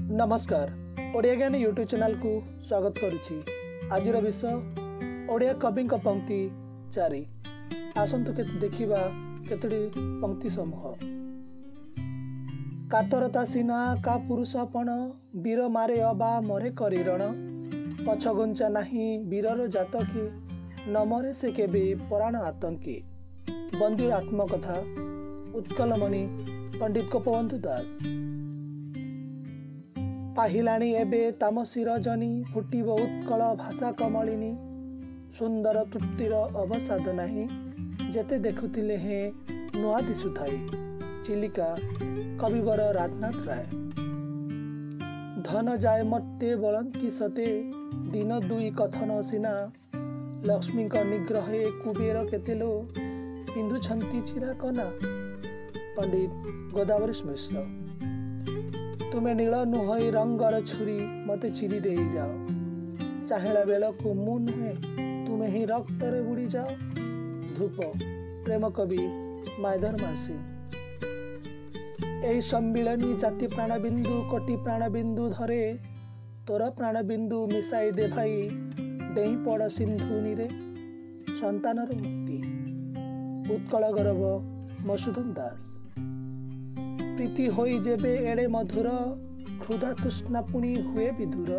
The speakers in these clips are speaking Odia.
ନମସ୍କାର, ଓଡ଼ିଆ ଜ୍ଞାନୀ ୟୁଟ୍ୟୁବ୍ ଚ୍ୟାନେଲକୁ ସ୍ୱାଗତ କରୁଛି। ଆଜିର ବିଷୟ ଓଡ଼ିଆ କବିଙ୍କ ପଙ୍କ୍ତି 4। ଆସନ୍ତୁ ଦେଖିବା କେତୋଟି ପଙ୍କ୍ତି ସମୂହ। କାତରତା ସିନା କା ପୁରୁଷପଣ, ବୀର ମାରେ ଅବା ମରେ କରି ରଣ। ପଛଘୁଞ୍ଚା ନାହିଁ ବୀରର ଜାତକେ, ନ ମରେ ସେ କେବେ ପରାଣ ଆତଙ୍କେ। ବନ୍ଦୀର ଆତ୍ମକଥା, ଉତ୍କଳମଣି ପଣ୍ଡିତ ଗୋପବନ୍ଧୁ ଦାସ। ପାହିଲାଣି ଏବେ ତାମସୀ ରଜନୀ, ଫୁଟିବ ଉତ୍କଳ ଭାଷା କମଳିନୀ। ସୁନ୍ଦର ତୃପ୍ତିର ଅବସାଦ ନାହିଁ, ଯେତେ ଦେଖୁଥିଲେ ହେଁ ନୂଆ ଦିଶୁଥାଇ। ଚିଲିକା, କବିବର ରାଧାନାଥ ରାୟ। ଧନ ଯାଏ ମର୍ତ୍ତେ ବଳନ୍ତି ସତେ, ଦିନ ଦୁଇ କଥନ ସିନା। ଲକ୍ଷ୍ମୀଙ୍କ ନିଗ୍ରହେ କୁବେର କେତେ ଲୋ, ପିନ୍ଧୁଛନ୍ତି ଚିରା କନା। ପଣ୍ଡିତ ଗୋଦାବରୀଶ ମିଶ୍ର। ତୁମେ ନୀଳ ନୁହଁ ରଙ୍ଗର ଛୁରୀ, ମତେ ଚିରି ଦେଇ ଯାଅ। ଚାହିଁଲା ବେଳକୁ ମୁଁ ନୁହେଁ, ତୁମେ ହିଁ ରକ୍ତରେ ବୁଡ଼ିଯାଅ। ଧୂପ, ପ୍ରେମ କବି ମାଇଧର ମାନସିଂହ। ଏହି ସମ୍ମିଳନୀ ଜାତି ପ୍ରାଣବିନ୍ଦୁ କୋଟି ପ୍ରାଣବିନ୍ଦୁ ଧରେ, ତୋର ପ୍ରାଣବିନ୍ଦୁ ମିଶାଇ ଦେ ଭାଇ, ଡେଇଁ ପଡ଼ ସିନ୍ଧୁନୀରେ। ସନ୍ତାନର ମୁକ୍ତି, ଉତ୍କଳ ଗୌରବ ମଧୁସୂଦନ ଦାସ। ପ୍ରୀତି ହୋଇ ଯେବେ ଏଡ଼େ ମଧୁର, କ୍ଷୁଧା ତୃଷ୍ଣା ପୁଣି ହୁଏ ବିଧୁର।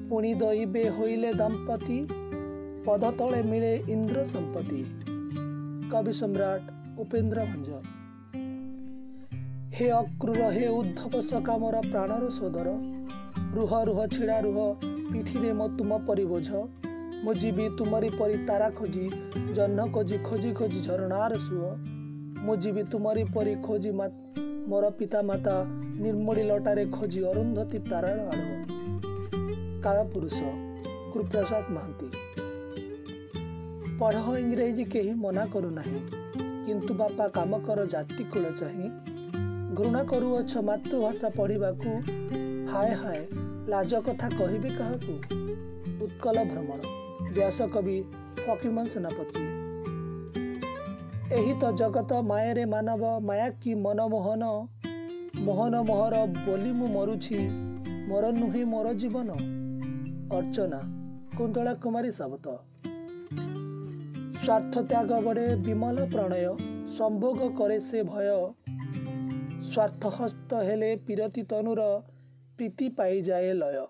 ପୁଣି ଦଇବେ ହୋଇଲେ ଦମ୍ପତି, ପଦ ତଳେ ମିଳେ ଇନ୍ଦ୍ର ସମ୍ପତ୍ତି। କବି ସମ୍ରାଟ ଉପେନ୍ଦ୍ର ଭଞ୍ଜ। ହେ ଅକ୍ରୂର ହେ ଉଦ୍ଧବ ସଖା ମୋର ପ୍ରାଣର ସୋଦର, ରୁହ ରୁହ ଛିଡ଼ା ରୁହ ପିଠିରେ ମୋ ତୁମ ପରି ବୋଝ। ମୁଁ ଯିବି ତୁମରି ପରି ତାରା ଖୋଜି, ଜହ୍ନ ଖୋଜି, ଖୋଜି ଖୋଜି ଝରଣାର ସୁଅ। ମୁଁ ଯିବି ତୁମରି ପରି ଖୋଜି ମୋର ପିତାମାତା, ନିର୍ମୂଳି ଲଟାରେ ଖୋଜି ଅରୁନ୍ଧତୀ ତାରାର ଆଲୁଅ। କାଳପୁରୁଷ ଗୁରୁପ୍ରସାଦ ମହାନ୍ତି। ପଢ଼ ଇଂରେଜୀ କେହି ମନା କରୁନାହିଁ, କିନ୍ତୁ ବାପା କାମ କର ଜାତି କୂଳ ଚାହିଁ। ଘୃଣା କରୁଅଛ ମାତୃଭାଷା ପଢ଼ିବାକୁ, ହାୟ ହାୟ ଲାଜ କଥା କହିବି କାହାକୁ। ଉତ୍କଳ ଭ୍ରମଣ, ବ୍ୟାସକବି ଫକୀରମୋହନ ସେନାପତି। ଏହି ତ ଜଗତ ମାୟାରେ ମାନବ, ମାୟା କି ମନମୋହନ। ମୋହନ ମୋହର ବୋଲି ମୁଁ ମରୁଛି, ମୋର ନୁହେଁ ମୋର ଜୀବନ। ଅର୍ଚ୍ଚନା, କୁନ୍ତଳା କୁମାରୀ ସାବତ। ସ୍ୱାର୍ଥ ତ୍ୟାଗ ବଢ଼େ ବିମଲ ପ୍ରଣୟ, ସମ୍ଭୋଗ କରେ ସେ ଭୟ। ସ୍ୱାର୍ଥ ହସ୍ତ ହେଲେ ପୀରତି ତନୁର, ପ୍ରୀତି ପାଇଯାଏ ଲୟ।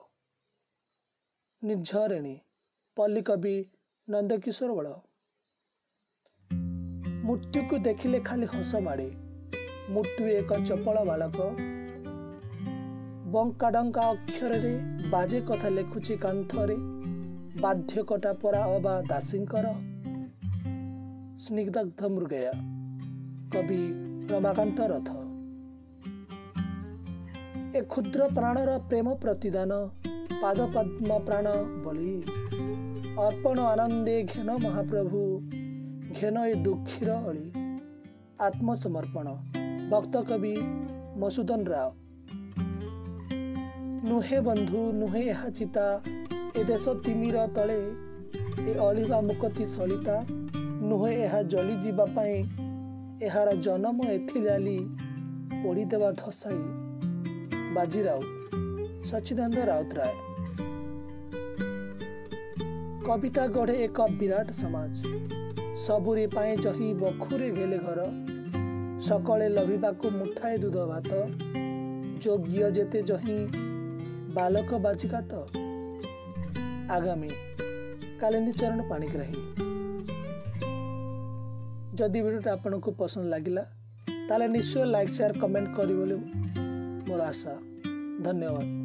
ନିର୍ଝରିଣୀ, ପଲ୍ଲୀକବି ନନ୍ଦକିଶୋର ବଳ। ମୃତ୍ୟୁକୁ ଦେଖିଲେ ଖାଲି ହସ ମାଡ଼େ, ମୃତ୍ୟୁ ଏକ ଚପଳ ବାଳକ। ବଙ୍କା ଡଙ୍କା ଅକ୍ଷରରେ ବାଜେ କଥା ଲେଖୁଛି କାନ୍ଥରେ, ବାଧ୍ୟ କଟା ପରା ଅବା ଦାସୀଙ୍କର। ସ୍ନିଗ୍ଧ ମୃଗୟା, କବି ରମାକାନ୍ତ ରଥ। ଏ କ୍ଷୁଦ୍ର ପ୍ରାଣର ପ୍ରେମ ପ୍ରତିଦାନ, ପାଦ ପଦ୍ମ ପ୍ରାଣ ବଳି। ଅର୍ପଣ ଆନନ୍ଦେ ଘେନ ମହାପ୍ରଭୁ, ଘେନ ଏ ଦୁଃଖୀର ଅଳି। ଆତ୍ମସମର୍ପଣ, ଭକ୍ତ କବି ମଧୁସୂଦନ ରାଓ। ନୁହେଁ ବନ୍ଧୁ ନୁହେଁ ଏହା ଚିତା, ଏ ଦେଶ ତିମିର ତଳେ। ଏ ଅଳିବା ମୁକତି ସଳିତା, ନୁହେଁ ଏହା ଜଳିଯିବା ପାଇଁ। ଏହାର ଜନମ ଏଥିଲାଲି, ପୋଡ଼ିଦେବା ଧସାଇ। ବାଜି ରାଉତ, ସଚ୍ଚିଦାନନ୍ଦ ରାଉତରାୟ। କବିତା ଗଢ଼େ ଏକ ବିରାଟ ସମାଜ, ସବୁରି ପାଇଁ ଯହି ବଖୁରେ ଘେଲେ ଘର। ସକଳେ ଲଭିବାକୁ ମୁଠାଏ ଦୁଧ ଭାତ, ଯୋଗ୍ୟ ଯେତେ ଯହିଁ ବାଲକ ବାଜିକାତ। ଆଗାମୀ, କାଳିନ୍ଦୀ ଚରଣ ପାଣିଗ୍ରାହୀ। ଯଦି ଭିଡ଼ିଓଟା ଆପଣଙ୍କୁ ପସନ୍ଦ ଲାଗିଲା, ତାହେଲେ ନିଶ୍ଚୟ ଲାଇକ୍, ସେୟାର, କମେଣ୍ଟ କରିବେ ବୋଲି ମୋର ଆଶା। ଧନ୍ୟବାଦ।